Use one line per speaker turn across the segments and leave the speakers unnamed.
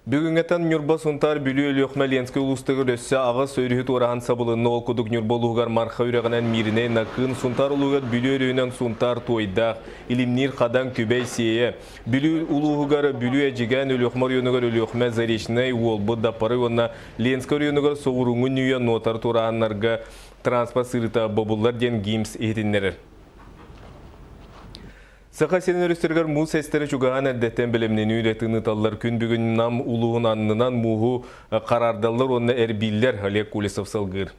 Бүгүҥҥэттэн Ньурба, Сунтаар, Бүлүү, Өлүөхүмэ, Ленскэй улуустарыгар өссө аҕыс өрүһү туораһан сабылынна. Ол курдук Ньурба улууһугар Марха үрэҕинэн Мииринэй, Накыын, Сунтаар улууһугар Бүлүү өрүһүнэн Сунтаар, Туойдаах, Илимниир, Хадаҥ, Түбэй, Сиэйэ, Бүлүү улууһугар Бүлүү, Эдьигээн, Өлүөхүмэ оройуонугар Өлүөхүмэ, Заречнай, Уолбут, Даппарай уонна Ленскэй оройуонугар Соҕурууҥҥу Ньүүйэ, Нуотар туораһаннарга транспорт сырыыта бобуллар диэн ГИМС иһитиннэрэр. Саха сирин өрүстэригэр муус эстэрэ чугаһаан эрдэттэн бэлэмнэнии үлэтин ыыталлар. Күн бүгүн Нам улууһун аннынан мууһу хараардаллар уонна эрбииллэр. Олег Колесов салгыыр.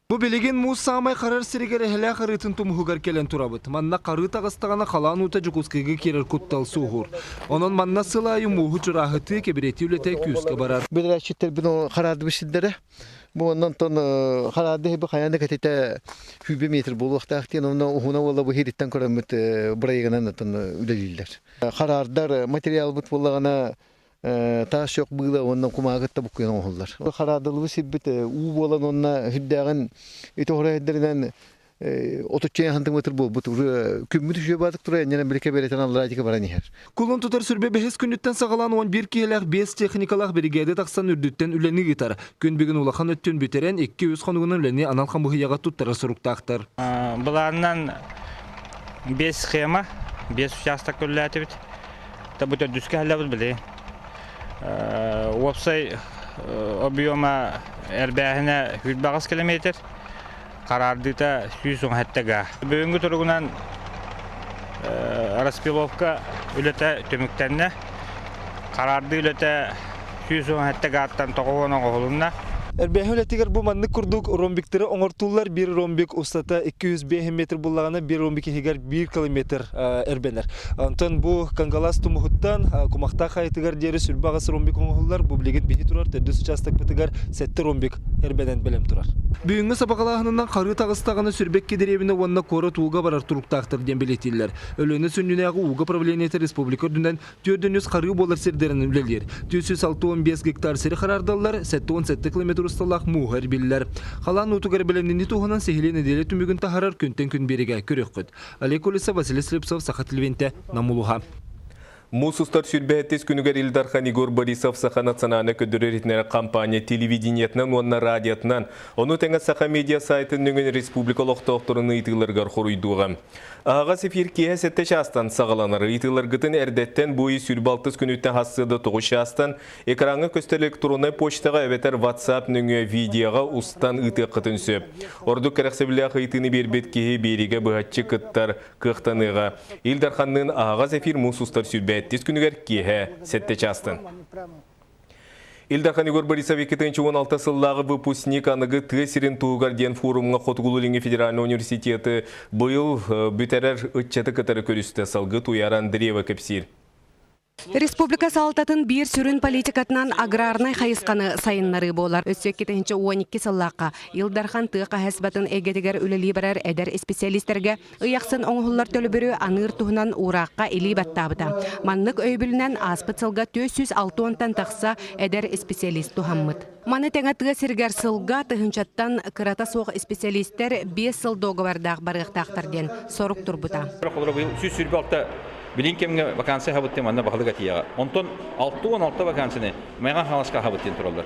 Бу билигин муус саамай харар сиригэр эһэлээх арыытын тумуһугар кэлэн турабыт. Манна харыы таҕыстаҕына халаан уута Дьокуускайга киирэр куттал суоһуур. Онон манна сыл аайы мууһу чурааһытыы, кэбирэтии үлэтэ күүскэ барар.
Бэдэрээччиттэрбин хараардыбыт сирдэрэ. Бу оннон хараарды иһи хайаан да кэтитэ сүүрбэ метр буолуохтаах диэн онно уһуна уола бу иһириттэн көрөммүт бырайыгынан оттон үлэлииллэр. Хараардар материалбыт буоллаҕына таас чох быыла уонна кумааҕытта буккуйан оҥоһуллар. Хараардылыбыт сирбит уу буолан уонна сүрдээҕин ити хоройдеринэн отучча сантиметр буолбут уже күммүт үчүгэй баатык турар энньэнэн биликэ бэрэтэн аллараа диэки баран иһэр.
Кулун тутар сүрбэ бэһис күнүттэн саҕалаан 11 киһилээх 5 техникалаах биригээдэ тахсан үрдүттэн үлэни ыытар. Күн бүгүн улахан өттүн бүтэрэн 2-3 хонугунан үлэни анал хамыыһыйаҕа туттарар соруктаахтар.
Былаанынан 5 схема, 5 учаастак үлэлээтибит. Бу төрдүскэ халлабыт били. Уопсай объема эрбээһинэ 108 километр. Хараардыыта 117 га. Бүгүҥҥү туругунан распиловка үлэтэ түмүктэннэ. Хараардыы үлэтэ 117 гааттан 90 оҥоһулунна.
Эрбээһи үлэтигэр бу маннык курдук ромбиктары оҥортууллар. Биир ромбик устата 205 метр буллаҕына, биир ромбик иһигэр 1 километр эрбэнэр. Онтон бу Кангалас тумуһуттан Кумахтаах хайатыгар диэри сүрбэ аҕыс ромбик оҥоһуллар. Бу билигин биһи турар төрдүс учаастакпытыгар сэттэ ромбик эрбэнэн бэлэм турар. Бүгүҥҥү сабаҕалааһынынан харыы таҕыстаҕына Сүрбэкки дэриэбинэ уонна куорат ууга барар туруктаахтар диэн бэлиэтииллэр. Өлүөнэ сүнньүнээҕи ууга правлениета республика үрдүнэн 403 харыы буолар сирдэринэн үлэлиир. 465 гектар сири хараардаллар, 77 километр усталаах мууһа эрбиллэр. Халаан уутугар бэлэмнэнии туһунан сиһилии нэдиэлэ түмүгүн таһаарар күнтэн күн биэригэ көрүөххүт. Олег Колесов, Василий Слепцов, Саха телевидениетэ, Нам улууһа.
Муус устар сүүрбэһэттис күнүгэр Ил Дархан Егор Борисов Саха национальнай көрдөрөр-иһитиннэрэр компания телевидениетынан уонна радиотынан, ону тэҥэ Саха медиа сайтын нөҥүө республика олохтоохторун ыйытыыларыгар хоруйдуоҕа. Аһаҕас эфир киэһэ сэттэ чаастан саҕаланар. Ыйытыыларгытын эрдэттэн бу ый сүүрбэ алтыс күнүттэн хассыада тоҕус чаастан экраҥҥа көстөр электроннай почтаҕа эбэтэр WhatsApp нөҥүө видеоҕа устан ыытыаххытын сөп. Ордук кэрэхсэбиллээх ыйытыыны биэрбит киһи биэриигэ быһаччы кыттар кыахтаныаҕа. Ил Дарханныын аһаҕас эфир муус устар сүүрбэттис күнүгэр киэһэ сэттэ чаастан. Ил Дархан Егор Борисов 2016 сыллааҕы выпускник аныгы тыа сирин туһугар диэн форумҥа Хотугулуу-Илиҥҥи федеральнай университеты быйыл бүтэрэр ыччаты кытары көрүстэ. Салгыы Туйаара Андреева кэпсиир.
Республика салалтатын биир сүрүн политикатынан аграрнай хайысханы сайыннарыы буолар. Өссө 2012 сыллаахха Ил Дархан тыа хаһаайыстыбатын эйгэтигэр үлэлии барар эдэр исписэлиистэргэ ый ахсын оҥоһуллар төлөбүрү аныыр туһунан уураахха илии баттаабыта. Маннык өйөбүлүнэн ааспыт сылга 460-тан тахса эдэр исписэлиис туһаммыт. Маны тэҥэ тыа сиригэр сылга тыһыынчаттан кырата суох исписэлиистэр биэс сыл дуогабардаах барыахтаахтар диэн сорук турбута.
Холобура быйыл 126 билин кэмҥэ вакансия аһабыт диэн манна баһылык этиэҕэ. Онтон 66 вакансияны Майаҕан Хаҥаласка аһабыт диэн тураллар.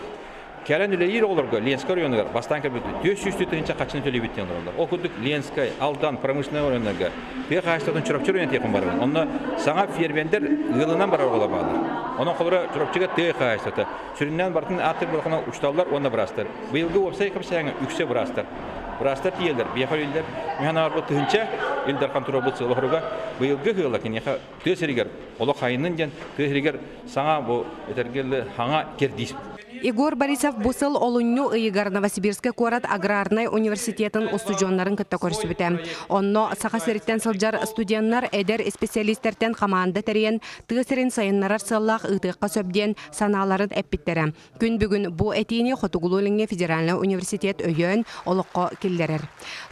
Кэлэн үлэлиир оҕолорго Ленскэй оройуонугар бастаан кэлбит 400 тыһыынча хаччыны төлүүбүт диэн олороллор. Ол курдук Ленскэй, Алдан, промышленнай оройуоннарга тыа хаһаайыстыбатын Чурапчы оройуон тиэхин барабын. Онно саҥа фермердэр ыалынан барар оҕолор бааллар. Онон холобура Чурапчыга тыа хаһаайыстыбата сүрүннээн барытын ааттыыр буоллаххына учууталлар уонна быраастар. Быйылгы уопсай кэпсээҥҥэ үксэ быраастар. Быраастар тиийэллэр, биһиэхэ үлэлииллэр. Мин санаабар тыһыынча Ил Дархан туруорбут сыала-соруга быйылгы ыала киниэхэ тыа сиригэр олох хайыннын диэн тыа сиригэр саҥа бу этэргэ хаҥа кэрдиис.
Егор Борисов бу сыл олунньу ыйыгар Новосибирскай куорат аграрнай университетын устудьуоннарын кытта көрсүбүтэ. Онно Саха сириттэн сылдьар студеннар эдэр исписэлиистэртэн хамаанда тэрийэн тыа сирин сайыннарар сыаллаах ыытыахха сөп диэн санааларын эппиттэрэ. Күн бүгүн бу этиини Хотугулуу-Илиҥҥи федеральнай университет өйөөн олоххо киллэрэр.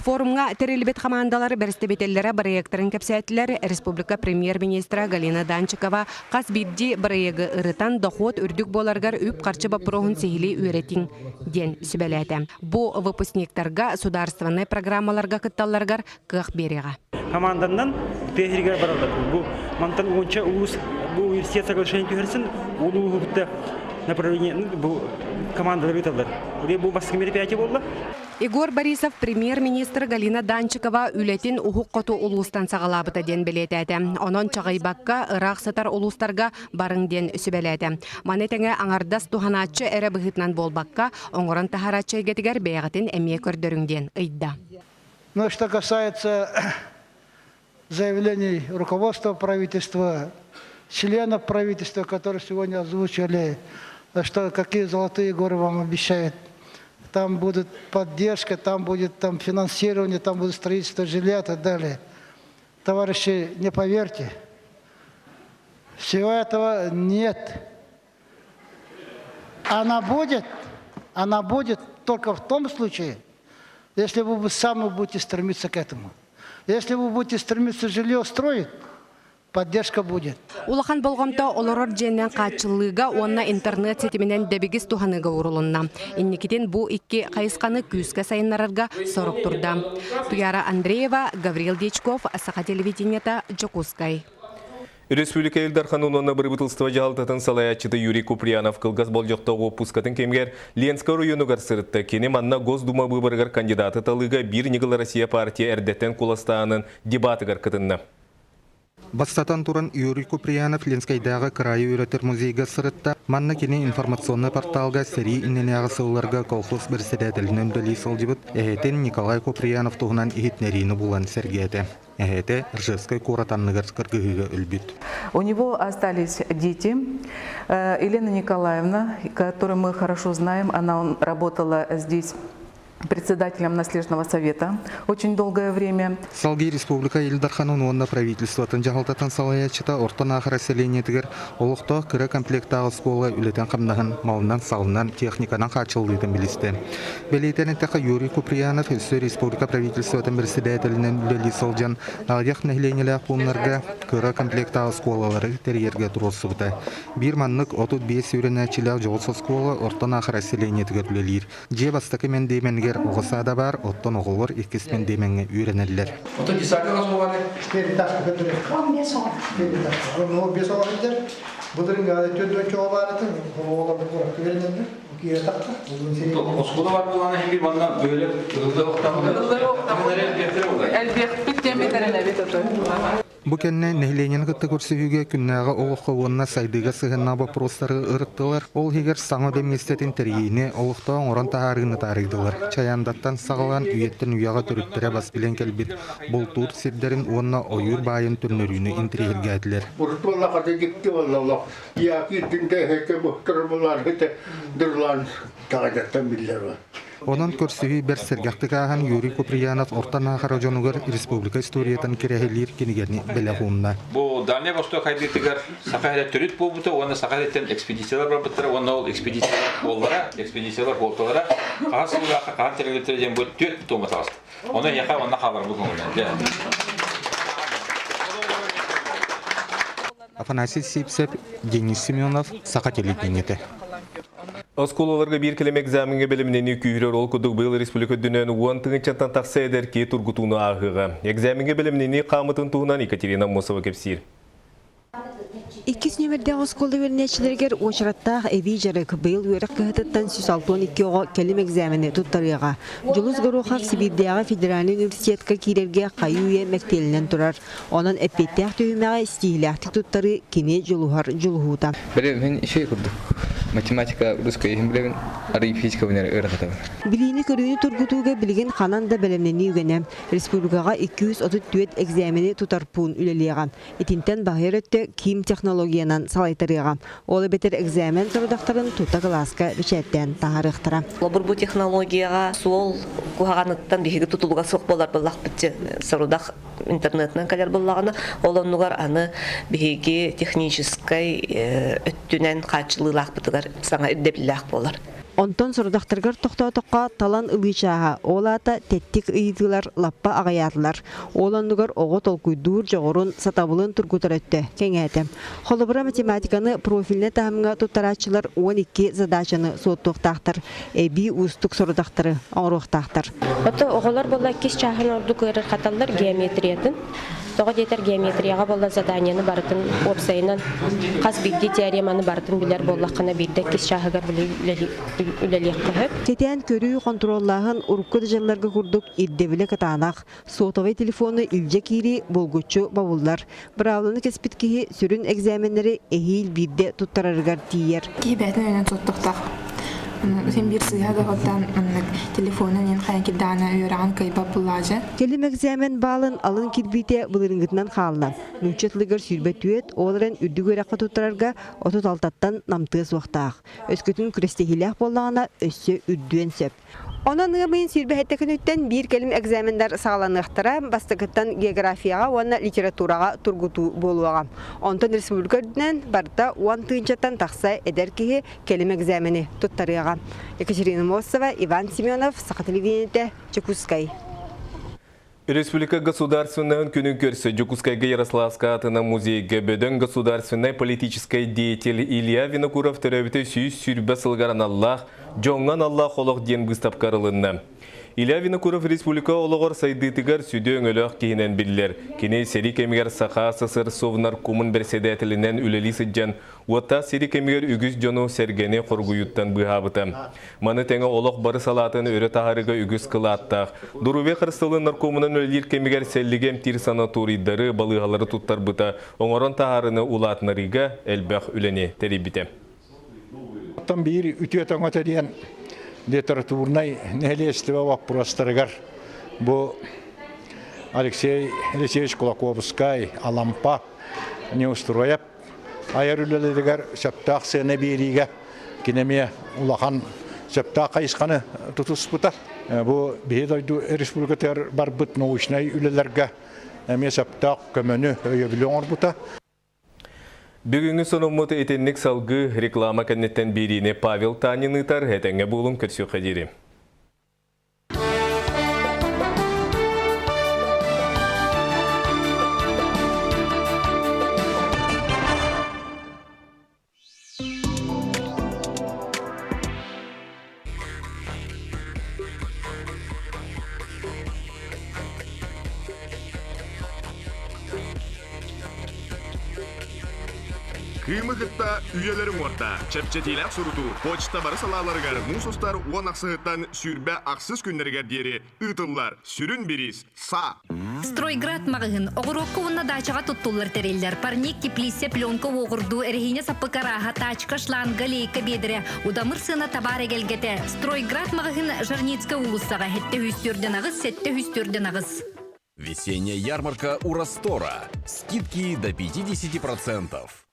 Форумҥа тэриллибит хамаандалар бэрэстэбиитэллэрэ бырайыактарын кэпсээтилэр. Республика премьер-министра Галина Данчикова хас биирдии бырайыагы ырытан дохуот үрдүк буоларыгар үп-харчы боппуруоһун сиһилии үөрэтиҥ диэн сүбэлээтэ. Бу выпускниктарга судаарыстыбаннай программаларга кытталларыгар кыах биэриэҕэ.
Команданнан тыа сиригэр бараллар. Бу мантан уонча улуус бу университет соглашение түһэрсэн улууһу кытта направление бу командалар ыыталлар. Бу бастакы мероприятие буолла.
Егор Борисов премьер-министр Галина Данчикова үлэтин уһук хоту улуустан саҕалаабыта диэн бэлиэтээтэ. Онон чаҕыйбакка ыраах сытар улуустарга барыҥ диэн сүбэлээтэ. Маны тэҥэ аҥардас туһанааччы эрэ быһыытынан буолбакка, оҥорон таһарааччы эйгэтигэр бэйэҕитин эмиэ көрдөрүҥ диэн ыйда.
Но что касается заявлений руководства правительства, членов правительства, которые сегодня озвучили, что какие золотые горы вам обещают. Там будет поддержка, там будет там финансирование, там будет строительство жилья и так далее. Товарищи, не поверьте, всего этого нет. Она будет, она будет только в том случае, если вы сами будете стремиться к этому. Если вы будете стремиться жилье строить, поддержка будет.
Улахан болҕомто олорор дьиэнэн хааччыллыыга уонна интернет ситиминэн дэбигис туһаныыга уурулунна. Инникитин бу икки хайысханы күүскэ сайыннарарга сорук турда. Туяра Андреева, Гаврил Дьячков, Саха телевидениета, Дьокуускай.
Республика Ил Дархан уонна бырабыыталыстыба дьаһалтатын салайааччыта Юрий Куприянов кылгас болдьохтоох уоппускатын кэмигэр Ленскэй оройуонугар сырытта. Кини манна Госдума быыбарыгар кандидаты талыыга Биир ньыгыл Россия партия эрдэттэн куоластааһынын дебатыгар кытынна.
Бастатан туран, Юрий Куприянов Ленскэйдээҕи кыраайы үөрэтэр музейга сырытта. Манна кини информационнай порталга сэрии иннинээҕи сылларга колхоз бэрэссэдээтэлинэн үлэлии сылдьыбыт эһэтин Николай Куприянов туһунан иһитиннэриини булан сэргээтэ. Эһэтэ Ржевскай куорат анныгар кыргыһыыга өлбүт.
У него остались дети. Елена Николаевна, которую мы хорошо знаем, она работала здесь председателем наследного совета очень долгое время.
Салгыы Республика Ил Дарханын уонна правительствотын дьаһалтатын салайааччыта Орто Наахара сэлиэнньэтигэр олохтоох кыра комплектаах оскуола үлэтин-хамнаһын малынан-салынан, техниканан хааччыллыытын билистэ. Бэлиэтээн эттэххэ, Юрий Куприянов өссө республика правительствотын председателинэн үлэлии сылдьан, аҕыйах нэһилиэнньэлээх пууннарга кыра комплектаах оскуолалары тэрийэргэ туруорсубута. Биир маннык 35 үөрэнээччилээх дьоҕус оскуола Орто Наахара сэлиэнньэтигэр үлэлиир. Дьиэ бастакы мэндиэмэнигэр оҕо саада баар, оттон оҕолор иккис мэндиэмэҥҥэ үөрэнэллэр.
Ото десятка оҕо Оскуола бар буолан иһин манна бөһүөлэк
Элбиэхпит диэн эрэнэбит ото.
Бу кэннэ нэһилиэнньэни кытта көрсүһүүгэ күннээҕи олоххо уонна сайдыыга сыһыаннаах боппуруостары ырыттылар. Ол иһигэр саҥа үлэ миэстэтин тэрийиини, олохтоох оҥорон таһаарыыны таарыйдылар. Чайандаттан саҕалаан үйэттэн үйэҕэ төрүттэрэ бас билэн кэлбит бултуур сирдэрин уонна ойуур баайын төннөрүүнү интэриэһиргээтилэр.
Урут буоллаҕына дьикти буолла олох. Якирдин дэһэкэ бухтар булар дырлан таҕадаттан биллэр.
Онон көрсүһүү бэрт сэргэхтик ааһан Юрий Куприянов Орто Наахара дьонугар республика историятын кэрэһилиир кинигэни бэлэх уунна.
Бу Дальний Восток хайдыытыгар саха эрэ төрүт буолбута уонна саха эриттэн экспедициялар барбыттара уонна ол экспедициялар буоллара, экспедициялар буолталара хаһан сыллаахха хаһан тэриллибиттэрэ диэн бу түөрт туома таҕыста. Ону эйиэхэ онно хааларбыт көҥүллэннэ.
Афанасий Сивцев, Денис Семенов, Саха телевидениетэ.
Оскуолаларга биир кэлим экзамеҥҥа бэлэмнэнии күүһүрэр ол курдук быйыл республика үрдүнэн уон тыһыынчаттан тахса эдэр киһи тургутууну ааһыаҕа. Экзамеҥҥа бэлэмнэнии хаамытын туһунан Екатерина Аммосова кэпсиир.
Иккис нүөмэрдээх оскуола үөрэнээччилэригэр уочараттаах эбии дьарык быйыл үөрэх кыһатыттан 162 оҕо кэлим экзамени туттарыаҕа. Дьулус Горохов Сибиирдээҕи федеральнай университетка киирэргэ хайыы-үйэ мэктиэлэнэн турар. Онон эппиэттээх түһүмэҕи ситиһиилээхтик туттарыы кини дьулуһар дьулуһуута.
Билэбин үчүгэй курдук. Математика русскай иһин билэбин, арый физика билэр ыарахатабын.
Билиини-көрүүнү тургутууга билигин ханан да бэлэмнэнии үгэнэ. Республикаҕа 234 экзамени тутар пуун үлэлиэҕэ. Итинтэн баһыйар өттө КИМ технологиянан салайтарыаҕа. Ол эбэтэр экзамен сорудахтарын тута кылааска бэчээттээн таһаарыахтара.
Холобур, бу технологияҕа суол куһаҕаныттан биһиги тутулуга суох буолар буоллахпыт сорудах интернетынан кэлэр буоллаҕына, ол оннугар аны биһиги техническэй өттүнэн хааччылыылаахпытыгар саҥа ирдэбиллээх буолар.
Онтон сорудахтарыгар тохтоотоххо талан ылыы чааһа, ол аата тэттик ыйытыылар лаппа аҕыйаатылар. Ол оннугар оҕо толкуйдуур дьоҕурун, сатабылын тургутар өттө кэҥээтэ. Холобура, математиканы профильнай таһымҥа туттарааччылар 12 задачаны суоттуохтаахтар, эбии уустук сорудахтары оҥоруохтаахтар.
Ото оҕолор буолла иккис чааһын ордук ыарырҕаталлар геометриятын. Тоҕо диэтэр геометрияҕа буолла заданиены барытын уопсайынан хас биирдии теореманы барытын билэр буоллаххына биирдэ иккис чааһыгар үлэлиэххэ сөп.
Кэтээн көрүү, хонтуруоллааһын урукку да дьылларга курдук ирдэбилэ кытаанах. Сотовай телефону илдьэ киирии булгуччу бобуллар. Быраабыланы кэспит киһи сүрүн экзаменнары эһиил биирдэ туттарарыгар тиийэр.
Киһи бэйэтин өйүнэн суоттуохтаах. Син биир сыыһа да оттон маннык телефонун иэн хайан кирдэҕинэ үөрэҕин кыайбат буллаачы.
Кэлим экзамен баалын алын кирбиитэ былырыыҥҥытынан хаалла. Нуучча тылыгар 24, ол эрэн үрдүк үөрэххэ туттарарга 36-тан намтыа суохтаах. Өскөтүн күрэстэһиилээх буоллаҕына, өссө үрдүөн сөп. Онон ыам ыйын сүүрбэһиттэ күнүттэн биир кэлим экзаменнар саҕаланыахтара, бастакыттан географияҕа уонна литератураҕа тургутуу буолуоҕа. Онтон республика үрдүнэн барыта уон тыһыынчаттан тахса эдэр киһи кэлим экзамени туттарыаҕа. Екатерина Мосова, Иван Семенов, Саха телевидениетэ, Дьокуускай.
Республика государственноһын күнүн көрсө Дьокуускайга Ярославскай аатынан музейга бөдөҥ государственнай политическай деятель Илья Винокуров төрөөбүтэ 120 сылыгар аналлаах «Дьоҥҥо аналлаах олох» диэн быыстапка арылынна. Илья Винокуров республика олоҕор сайдыытыгар сүдү өҥөлөөх киһинэн биллэр. Кини сэрии кэмигэр Саха СССР Совнаркомун бэрэссэдээтэлинэн үлэлии сылдьан Уоттаах сири кэмигэр үгүс дьону сэргэни хоргуйууттан быыһаабыта. Маны тэҥэ олох бары салаатын өрө таһаарыыга үгүс кылааттаах. Доруобуйа харыстабылын наркомунан үлэлиир кэмигэр сэллиги эмтиир санаторийдары, балыыһалары туттарбыта, оҥорон таһаарыыны улаатынарыыга элбэх үлэни тэрийбитэ.
Оттон биир үтүө тоҥото диэн литературнай нэһилиэстибэ боппуруостарыгар бу Алексей Алексеевич Кулаковскай, Алампа, Неустроев айар үлэлэригэр сөптөөх сыана биэриигэ кини эмиэ улахан сөптөөх хайысханы тутуспута. Бу биһи дойду республикатыгар барбыт научнай үлэлэргэ эмиэ сөптөөх көмөнү, өйөбүлү оҥорбута.
Бүгүҥҥү сонуммут итинник салгыы реклама кэнниттэн биэриини Павел Танин ыытар. Этэҥҥэ буолуҥ, көрсүөххэ диэри.
Кыымы кытта үйэлэри уҥуорда. Чэпчэтиилээх сурутуу почта бары салааларыгар муус устар уон ахсыһыттан 28 күннэригэр диэри ыытыллар. Сүрүн бириис са.
Стройград маҕаһыын оҕуруокка уонна даачаҕа туттуллар тэриллэр. Парник, теплица, пленка уоҕурдуу, эрэһиинэ саппык арааһа, тачка, шланга, лейка биэдэрэ, удамыр сыана табаар эгэлгэтэ. Стройград маҕаһыын Жарницкая уулуссаҕа 748 748.
Весенняя ярмарка у Растора. Скидки до 50%.